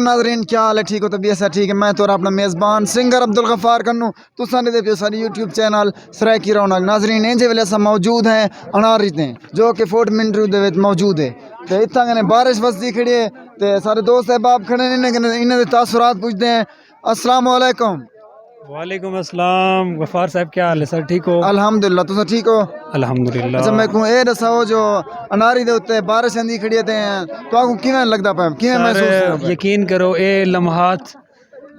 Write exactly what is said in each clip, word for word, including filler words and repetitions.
ناظرین، کیا حال ہے؟ ٹھیک ہو؟ طبیعت سب ٹھیک ہے؟ میں تہاݙا اپݨا میزبان سنگر عبدالغفار کنوں، تساں ݙیہدے پیو ساݙی یوٹیوب چینل سرائیکی رونق۔ ناظرین، ایجھے ویلے اساں موجود ہیں اناری تے، جو کہ فورٹ منٹری دے وچ موجود ہے۔ تے اتھاں کنے بارش وسدی کھڑی ہے، تے سارے دوست احباب کھڑے نے، انہاں کنے، انہاں دے تاثرات پچھدے ہیں۔ السلام علیکم۔ وعلیکم السلام، غفار صاحب، کیا حال ہے سر؟ ٹھیک ہو؟ الحمدللہ، تساں ٹھیک ہو؟ الحمدللہ۔ اچھا، میکوں اے ݙساؤ جو اناری دے اتے بارش آندی کھڑی ہے، تے تہاکوں کیویں لڳدا پیا؟ کیویں سر، محسوس تھیندا پیا؟ یقین کرو، اے لمحات،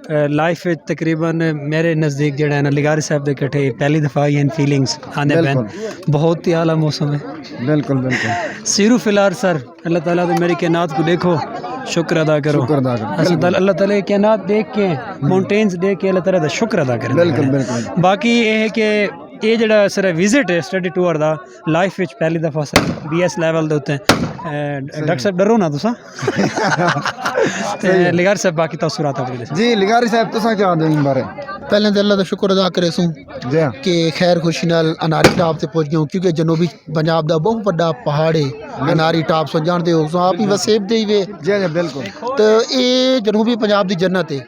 اے، لائف وچ تقریباً میرے نزدیک جیڑھا ہے نا، لغاری صاحب دے کٹھے پہلی دفعہ آئی ہیں، فیلنگز آندے پئے۔ بالکل۔ بہت ہی اعلیٰ موسم ہے۔ بالکل، بالکل۔ سیرو فلار سر، اللہ تعالیٰ دے میری کائنات کوں ݙیکھو، شکر ادا کرو۔ شکر ادا کرو۔ اساں بالکل۔ اللہ تعالیٰ دی کائنات ݙیکھ کے، ماؤنٹینز ݙیکھ کے اللہ تعالیٰ دا شکر ادا کریں۔ بالکل، بالکل۔ باقی اے ہے کہ اے جیڑھا سر وزٹ ہے اسٹڈی ٹور دا، لائف وچ پہلی دفعہ سر بی ایس لیول دے اتے، اے، صحیح۔ ڈاکٹر صاحب ݙرو نا تساں۔ تے صحیح۔ لغاری صاحب باقی تاثرات اپݨے ݙسو۔ جی، لغاری صاحب، تساں کیا آہدے ایں بارے؟ پہلے تے اللہ دا شکر ادا کرے سوں جی ہاں۔ کہ خیر خوشی نال اناری ٹاپ تے پہنچ ڳئے ہوں، کیونکہ جنوبی پنجاب دا بہت وݙا پہاڑ ہے، بالکل۔ اناری ٹاپ سو ڄاݨدے ہو، سو آپ ہی وسیب دے ہی وے۔ جی، جی، بالکل۔ تے اے جنوبی پنجاب دی جنت ہے۔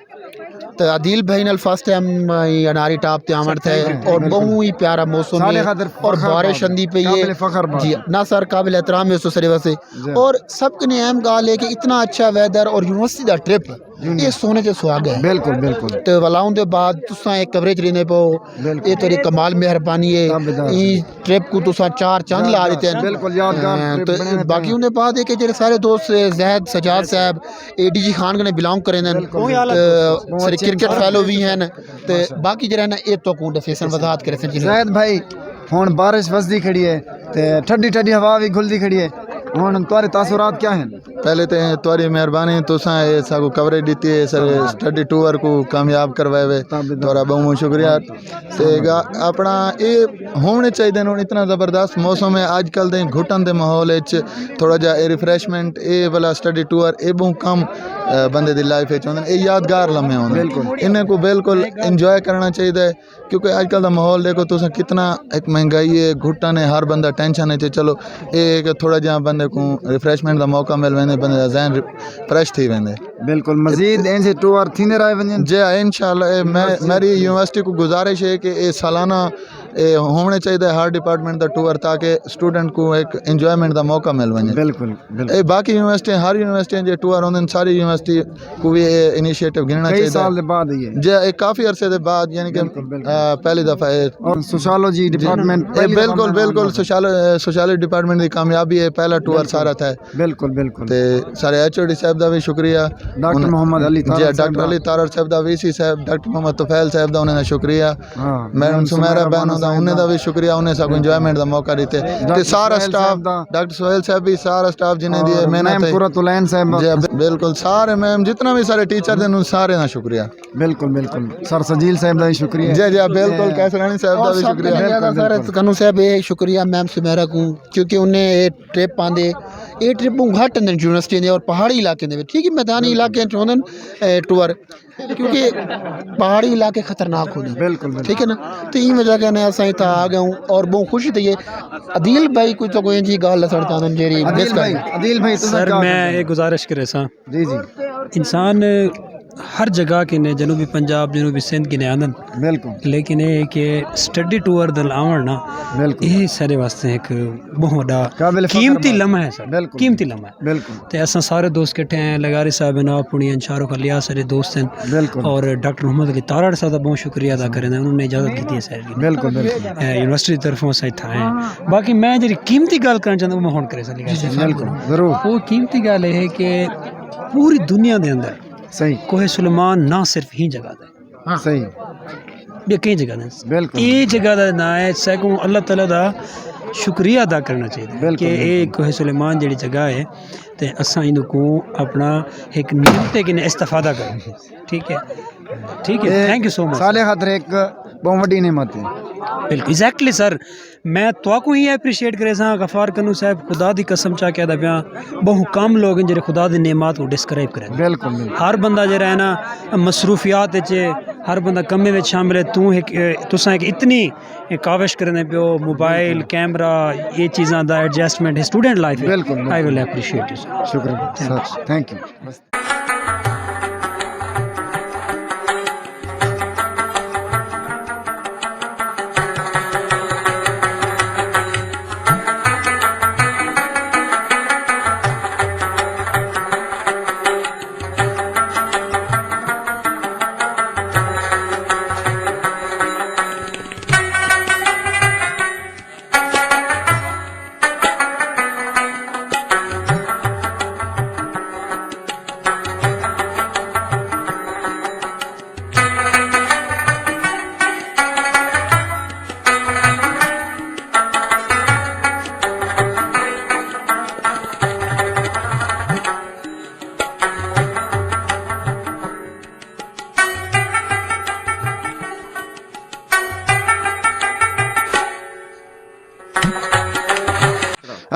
تے عدیل بھائی نال فرسٹ ٹائم اناری ٹاپ تے آوݨ تھئے، تھینک یو، اور تھینک یو۔ بہوں ہی پیارا موسم ہے، سارے خاطر اور فخر بارش بات ہے، آندی پئی ہے۔ قابل فخر بات جی ہے۔ نا سر، قابل احترام ہے، سو سارے واسطے۔ جی۔ اور سب کنے اہم ڳالھ ہے کہ اتنا اچھا ویدر اور یونیورسٹی دا ٹرپ، جی۔ اے سونے تے سہاڳا ہے۔ بالکل، بالکل۔ تے ولاؤں دے بعد تساں اے کوریج ݙیندے پئے ہو، بالکل۔ اے تیݙی کمال مہربانی ہے۔ تابعدار ایں جی۔ ٹرپ کوں تساں چار چند لا ݙتے ہن۔ بالکل، یادگار ہاں، ٹرپ تے بݨے ہوئے باقی ہیں۔ اوندے بعد ہے کہ جیڑھے سارے دوست زید سجاد صاحب اے ڈی جی خان کنے بلانگ کریندن، بالکل۔ تے سارے کرکٹ فیلو وی ہن، تے ماشاءاللہ۔ باقی جیڑھا ہے نا، اے تہاکوں ݙسیسن، وضاحت کریسن جی۔ زید بھائی، ہݨ بارش وسدی کھڑی ہے تے ٹھڈی ٹھڈی ہوا وی گھلدی کھڑی ہے، ہݨ تہاݙے تاثرات کیا ہن؟ پہلے تے تہاݙی مہربانی، تساں اے ساکوں کوریج ݙتی ہے، سر، تابعدار۔ اسٹڈی ٹور کوں کامیاب کروائے وے، تابعدار۔ تہاݙا بہت بہت شکریہ۔ تے گا-، اپݨا اے ہووݨے چاہیدے ہن، اتنا زبردست موسم ہے اڄ کل دے گھٹن دے ماحول اچ تھوڑا جا اے ریفریشمنٹ، اے والا اسٹڈی ٹور، اے بہوں کم، اے، بندے دی لائف اچ ہوندن، اے یادگار لمحے ہوندن۔ بالکل۔ انہیں کوں بالکل انجوائے کرݨا چاہیدا ہے، کیونکہ اڄ کل دا ماحول ݙیکھو تساں کتنا ہک مہنگائی ہے، گھٹن ہے، ہر بندہ ٹینشن اچ ہے۔ چلو اے ہے کہ تھوڑا جہاں بندے کوں ریفریشمنٹ دا موقع مل ویندے، بندے دا ذہن فریش تھی ویندے۔ بالکل، مزید اینجھے ٹور تھیندے رہے ونڄن۔ جی، انشاءاللہ، اے میں، یونیورسٹی میری یونیورسٹی کوں گزارش ہے کہ اے سالانہ اے ہووݨے چاہیدے ہر ڈپارٹمنٹ دا ٹور، تاکہ اسٹوڈنٹ کوں ہک انجوائمنٹ دا موقع مل ونڄے۔ بالکل، بالکل۔ اے باقی یونیورسٹی، ہر یونیورسٹی جے ٹور ہوندن، ساری یونیورسٹی کوں وی اے انیشیٹو گھنݨا چاہیدا ہے۔ کئی سال دے بعد ہی ہے۔ جے، اے کافی عرصے دے بعد، یعنی کہ، بالکل، بالکل۔ آ، پہلی دفعہ اے اور سوشالوجی جی۔ ڈپارٹمنٹ اے پہلی دفعہ بالکل، میں بالکل، آندا۔ سوشال-، سوشالوجی ڈپارٹمنٹ دی کامیابی ہے، پہلا ٹور بالکل۔ سارا تھا۔ بالکل، بالکل۔ تے سارے ایچ او ڈی صاحب دا وی شکریہ۔ ڈاکٹر ان-، محمد علی تارڑ جی، صاحب ڈاکٹر دا۔ علی تارڑ صاحب دا، وی سی صاحب، ڈاکٹر محمد طفیل صاحب دا، انہاں دا شکریہ۔ ہاں، میم میم سمیرہ سمیرہ بانو بانو دا، صاحب انہیں دا۔ دا وی شکریہ، انہیں ساکوں انجوائمنٹ دا موقع ݙتے۔ ڈاکٹر تے سارا سہیل سٹاف، صاحب دا۔ ڈاکٹر سہیل صاحب وی، سارا سٹاف جنہیں دی اور محنت میم ہے۔ قرۃ العین صاحب دا۔ جی، بالکل، سارے میم جتنا وی سارے ٹیچر دے، انہاں سارے دا شکریہ۔ بالکل، بالکل۔ سر سجیل صاحب دا وی شکریہ۔ جی، جی، بالکل، تے قیصر راݨی صاحب دا اور وی سب شکریہ۔ کنے زیادہ بالکل، سر بالکل۔ کنوں صاحب اے شکریہ میم سمیرہ کوں، کیونکہ انہیں اے ٹرپ آندے، اے ٹرپ بہوں گھٹ ہوندن یونیورسٹی دے اور پہاڑی علاقے دے وچ، ٹھیک ہے، میدانی بالکل۔ علاقے وچ ہوندن، اے، ٹور، کیونکہ پہاڑی علاقے خطرناک ہوندے۔ بالکل، بالکل۔ ٹھیک ہے نا؟ تو ایں وجہ کنے اساں اتھاں آ ڳئے ہوں اور بہوں خوشی تھی ہے۔ عدیل بھائی کوئی تو کوئی جی ڳالھ ݙسݨ چاہندن جیڑھی عدیل مس کر بھائی، ڳئے۔ عدیل بھائی، تساں سر، کیا میں کہنا؟ ایک گزارش کرے ساں۔ جی، جی۔ انسان ہر جگہ کنے، جنوبی پنجاب، جنوبی سندھ کنے آندن۔ بالکل۔ لیکن اے کہ اسٹڈی ٹور دے آوݨ نا، بالکل۔ اے سارے واسطے ہک بہت وݙا قابل فخر قیمتی بات۔ لمحہ ہے سر۔ بالکل۔ قیمتی لمحہ ہے۔ بالکل۔ تے اساں سارے دوست کٹھے ہیں، لغاری صاحب ہیں، آپ ہوݨی ہیں، شاہ رخ الیاس سارے دوست ہیں۔ بالکل۔ اور ڈاکٹر محمد علی تارڑ صاحب دا بہت شکریہ ادا کریں، انہوں نے اجازت کی ہے سر۔ بالکل، بالکل۔ اے، یونیورسٹی دی طرفوں اساں اتھاں ہیں۔ باقی میں جیڑھی قیمتی ڳالھ کرݨ چاہنداں، میں ہݨ کرے سر، لغاری صاحب۔ بالکل، ضرور۔ وہ قیمتی ڳالھ اے ہے کہ پوری دنیا دے اندر صحیح۔ کوہ سلیمان نہ صرف ہی جگہ تے۔ ہاں۔ صحیح۔ ٻیا کئی جگہ تے۔ بالکل۔ اے جگہ دا ناں ہے، ساکوں اللہ تعالیٰ دا شکریہ ادا کرݨا چاہیدا ہے بالکل، کہ اے بالکل۔ کوہ سلیمان جیڑھی جگہ ہے تے اساں ایندے کوں اپݨا ہک نعمتے کنے استفادہ کروں۔ ٹھیک ہے؟ ٹھیک ہے، اے thank you so much۔ سارے خاطر ہک بہت وݙی نعمت ہے۔ بالکل، exactly سر۔ میں تہاکوں ہی اپریشیٹ کریساں، غفار کنوں صاحب، خدا دی قسم چا کے آہدا پیاں، بہوں کم لوگ ہیں جیڑھے خدا دی نعمت کوں ڈسکرائب کرن۔ بالکل، بالکل۔ ہر بندہ جیڑھا ہے نا، مصروفیات وچ ہے، ہر بندہ کمے وچ شامل ہے۔ توں ہک، اے، تساں ہک اتنی کاوش کریندے پیو، موبائل، بالکل۔ کیمرہ، اے چیزاں دا ایڈجسٹمنٹ ہے، اسٹوڈنٹ لائف ہے۔ بالکل، بالکل۔ I will appreciate you, sir۔ شکریہ، thank you۔ Sir, thank you۔ بس۔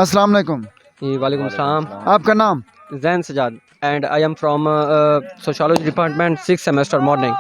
السلام علیکم۔ جی وعلیکم السلام۔ آپ کا نام؟ زین Sajjad, and I am from sociology department, sixth semester, morning.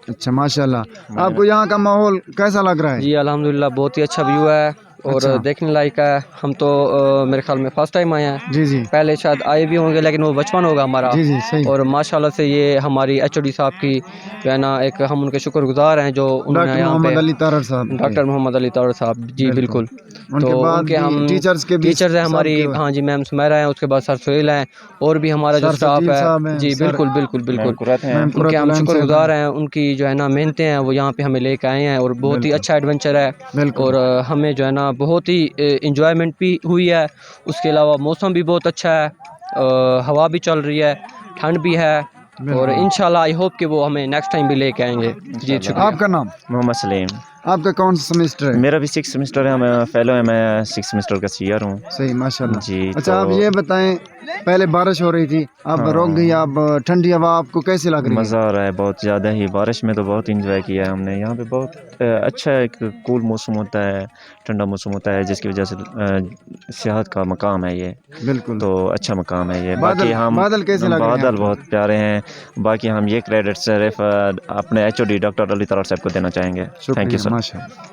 اچھا، ماشاءاللہ۔ آپ کو یہاں کا ماحول کیسا لگ رہا ہے؟ جی الحمدللہ، بہت ہی اچھا ویو ہے اور اچھا۔ دیکھنے لائق ہے۔ ہم تو آ، میرے خیال میں فرسٹ ٹائم آئے ہیں۔ جی جی۔ پہلے شاید آئے بھی ہوں گے، لیکن وہ بچپن ہوگا ہمارا۔ جی جی، صحیح۔ اور ماشاءاللہ سے یہ ہماری ایچ او ڈی صاحب کی جو ہے نا، ایک ہم ان کے شکر گزار ہیں جو انہوں نے ڈاکٹر یہاں محمد پہ علی تارڑ صاحب۔ ڈاکٹر محمد علی تارڑ صاحب، جی بالکل۔ بالکل۔ ان کے تو بعد ان کے بھی ہم ٹیچرز کے بھی ٹیچرز ہیں سب ہماری، کے ہاں جی، میم سمیرا ہیں، اس کے بعد سر سہیل ہیں اور بھی ہمارا جو سر اسٹاف سجید ہے۔ صاحب ہیں، جی سر بالکل بالکل بالکل۔ میم ان کے ہم قرۃ شکر العین گزار صاحب ہیں، ان کی جو ہے نا محنتیں ہیں، وہ یہاں پہ ہمیں لے کے آئے ہیں اور بہت ہی بالکل۔ اچھا ایڈونچر ہے۔ بالکل۔ اور آ، ہمیں جو ہے نا بہت ہی انجوائمنٹ بھی ہوئی ہے۔ اس کے علاوہ موسم بھی بہت اچھا ہے، آ، ہوا بھی چل رہی ہے، ٹھنڈ بھی ہے۔ بالکل۔ اور انشاءاللہ آئی ہوپ کہ وہ ہمیں نیکسٹ ٹائم بھی لے کے آئیں گے۔ جی شکریہ۔ آپ کا نام؟ محمد سلیم۔ آپ کا کون سا سمسٹر ہے؟ میرا بھی سکس سمسٹر ہے، میں فیلو ہے، میں سکس سمسٹر کا سیئر ہوں۔ صحیح، ماشاءاللہ۔ جی، اچھا، تو آپ یہ بتائیں، پہلے بارش ہو رہی تھی، اب ہاں۔ رک گئی، اب ٹھنڈی ہوا آپ کو کیسی لگ رہی ہے؟ مزہ آ رہا ہے بہت زیادہ ہی، بارش میں تو بہت انجوائے کیا ہے ہم نے۔ یہاں پہ بہت آ، اچھا ایک کول موسم ہوتا ہے، ٹھنڈا موسم ہوتا ہے، جس کی وجہ سے آ، سیاحت کا مقام ہے یہ۔ بالکل۔ تو اچھا مقام ہے یہ۔ بادل، باقی ہم بادل کیسے لگ رہے ہیں بادل آپ کو؟ بہت پیارے ہیں۔ باقی ہم یہ کریڈٹ صرف آ، اپنے H O D doctor Ali Tarar صاحب کو دینا چاہیں گے۔ تھینک یو شکریہ، سر۔ ماشاءاللہ۔